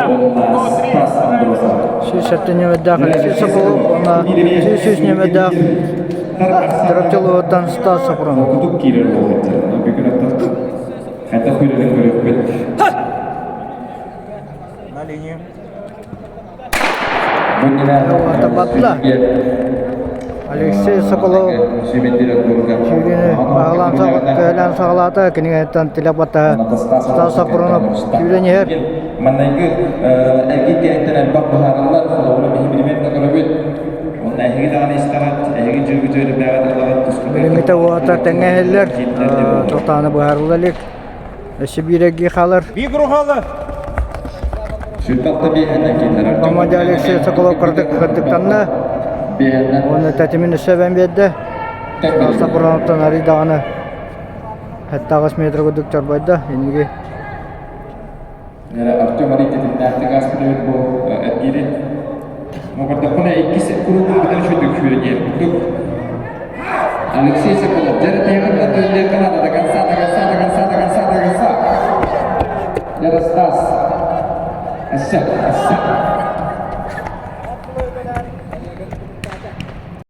Уонна Стас Андросов. 107 нүөмэрдээх Алексей Соколов уонна 103 нүөмэрдээх Чурапчы улууһуттан Стас Сопронов. Кутук киирэр буолбуттар. Бүгүн оттон хайдах күүрэрин көрүөхпүт. На линию. Батла. Алексей Соколов сүүрүүнү баһылаан көһөлөөн саҕалаата. Кинигаттан тилэх баттаһа Стас Сопронов сүүрэн иһэр. Маннайгы эргин кэнниттэн элбэх быһаарыллар, холобура биһи билимет да көрөбүт. Онно эһиги даҕаны истэҕит, эһиги дьүргүтүөр бэҕэт ылаҕыт тускутугар. Билиҥҥитэ уота тэҥҥэ иһиллэр, тохтоона быһаарылла илик. Өссө биир эргии хаалар. Команда Алексей Соколов кырдыктанна. Уонна тэтимин өссө эбэн биэрдэ. Сапронтан арый даҕаны 7-8 метр курдук чорбойдо. Инники Артем арый тэтимнээхтик ааспыт эбит бу эргиири. Мокордохпуна иккис куруутун бүтэн үчүгдүк сүүрэн иһэр курдук. Алексей Соколов дьэ тэйэҕин да төллүөххэ наада до конца, до конца, до конца, до конца, до конца. Дьэ Стас. Өссө, өссө.